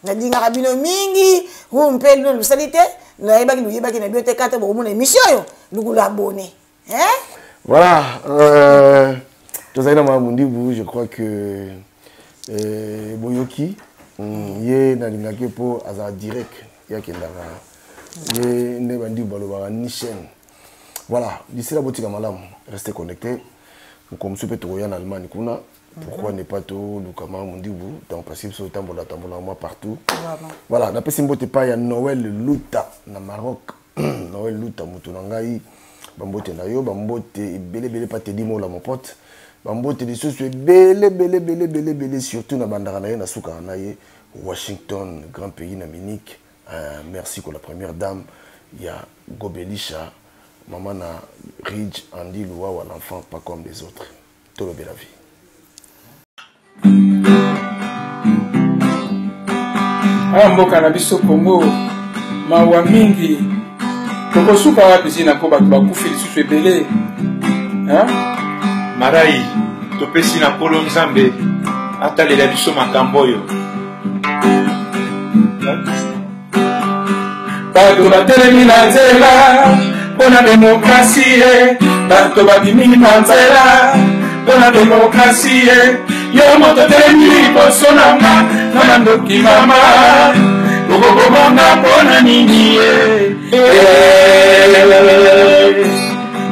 nalingaka bino mingi. Hu mpe lino lusali te, nayebaki luyebaki na bino te kata bokomona émission oyo, lukulu abonné. Hein? Voilà, tozali na Mama Mundibu, je crois que Boyoki, ye nalingaki po azala direct, ye akendaka, ye nde Bandibu balobaka ni chaîne. Voilà, d'ici là botika malamu, restez connectés. Mokomo mosusu mpe tokoya na Allemagne kuna. Pourquoi ne pas toluka Mama Mundibu? Donc parce que biso tambola tambola moi partout. Vraiment. Voilà, napesi mbote pa ya Noël Luta na Maroc. Noël Luta moto na ngai, bambote na yo, bambote ebele ebele pa Teddy Mola mon pote. Bambote lisusu ebele ebele ebele ebele ebele surtout na bandaka na ye na suka na ye Washington, grand pays na Munich. Merci pour la première dame ya Gobelisha, maman na Ridge Andy Luwawa, l'enfant pas comme les autres. Tolobela vie. Awa mboka na biso Congo mawa mingi, tokosuka wapi zina mpo bato bakufi lisusu ebele, hein? Marai topesi na Nkolo Nzambe atalela biso makambo oyo. Bato batelemi na nzela mpo na demokrasie, bato babimi na nzela mpo na demokrasie. Yo moto telemi liboso na nga, nga na ndoki mama, okobomanga mpo na nini ye?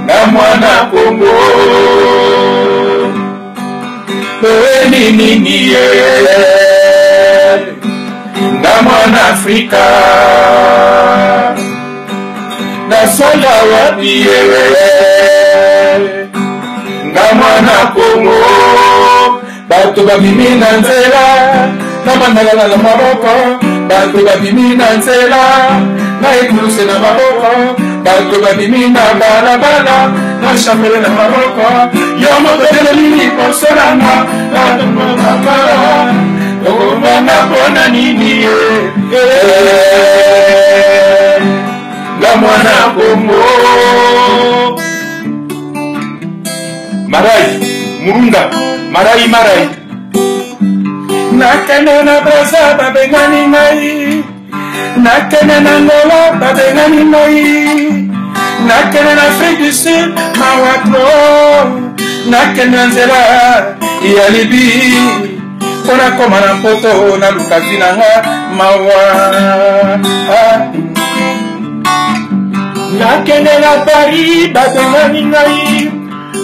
Na mwana Kongo toyeli nini ye? Na mwana Afrika nasala wapi ye? Na mwana Kongo bato babimi na nzela na mandalala na maboko, bato babimi na nzela na ekuluse na maboko, bato babimi na balabala na chapele na maboko. Yo moto telemi liboso na nga, na okobanga mpona nini ye? Na mwana Kongo Marai Murunga Marai Marai nakende na Braza babengani ngai, nakende na Angola babengani ngai, nakende na Afrique du Sud mawa trop, nakende na nzela ya Libye mpo nakoma na Mpoto naluka vi na nga mawa. Nakende na Paris babengani ngai,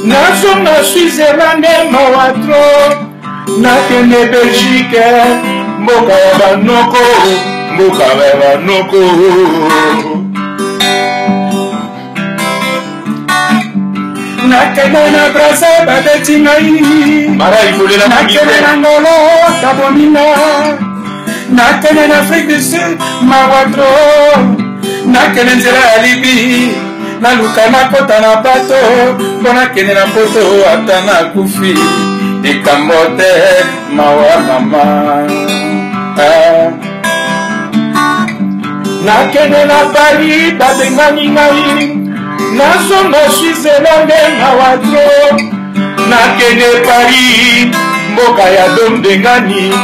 nazonga Switzerland mawa trop, nakende Belgique mboka ya banoko, mboka ya banoko. Nakende na Braza babeti ngai, nakende na Ngolo babomi nga, nakende na Afrique du Sud mawa trop, nakende nzela ya Libye Naluka nakota na bato mpo nakende na poto ata nakufi likambo te mawa mama ah. Nakende na Paris babengani ngai nazonga Switzerland mawa trop. Nakende Paris mboka ya dombengani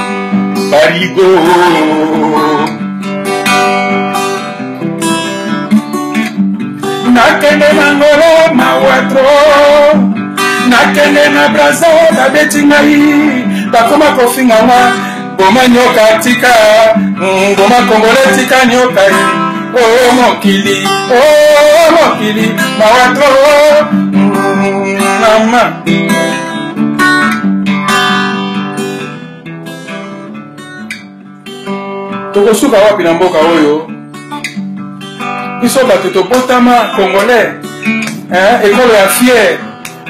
Parigo. Nakende na Ngolo mawa trop. Nakende na Braza babeti ngai bakoma kofinga nga boma nyoka tika boma kongole tika nyoka o oh, mokili o oh, mokili mawa trop mama. Tokosuka wapi na mboka oyo? Biso bato tobotama congolais, ekolo ya fier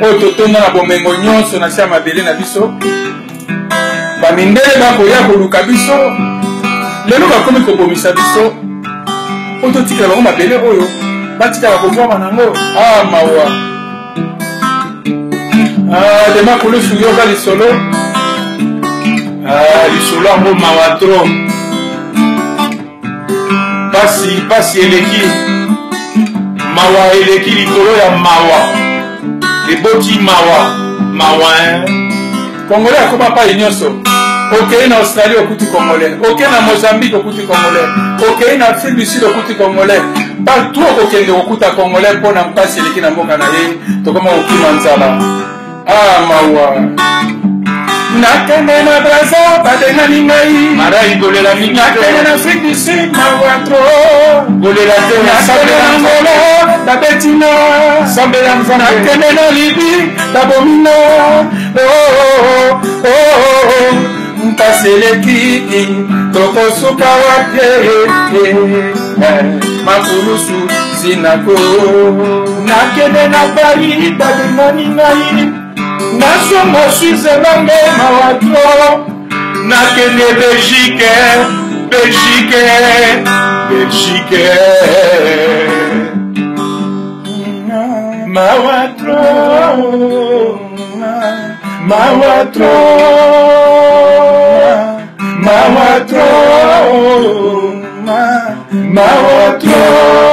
oyo totonda na bomengo nyonso na se ya mabele na biso. Bamindele bakoya koluka biso, lelo bakomi kobomisa biso po totikela bango mabele oyo batikala kovwama nango. Ah, mawa. Ah, dema kulusu yoka lisolo. Ah, lisolo yango mawa trop. Pasi pasi eleki, mawa eleki likolo ya mawa, eboti mawa mawa hein? Congolais akoma pai nyonso. Okei na Australie okuti congolais, okei na Mozambique okuti congolais, okei na Afrique du Sud okuti congolais, partout okokende kokuta congolais mpo na mpasi eleki na mboka na ye. Tokoma kokima nzala. Ah, mawa. Nakende na Braza babengani ngai Marai kolela mingi. Nakende na Afrique du Sud mawa trop. Kolela te. Nakende na Angola babeti nga. Sambela Nzambe. Nakende na Libye babomi nga. Oh, oh, oh, oh, oh. Mpasi eleki tokosuka wapi? Makulusu zinako. Nakende na Paris babengani ngai nazonga Switzerland mawa trop. Nakende Belgique, Belgique, Belgique mawa trop, mawa trop, mawa trop, mawa trop.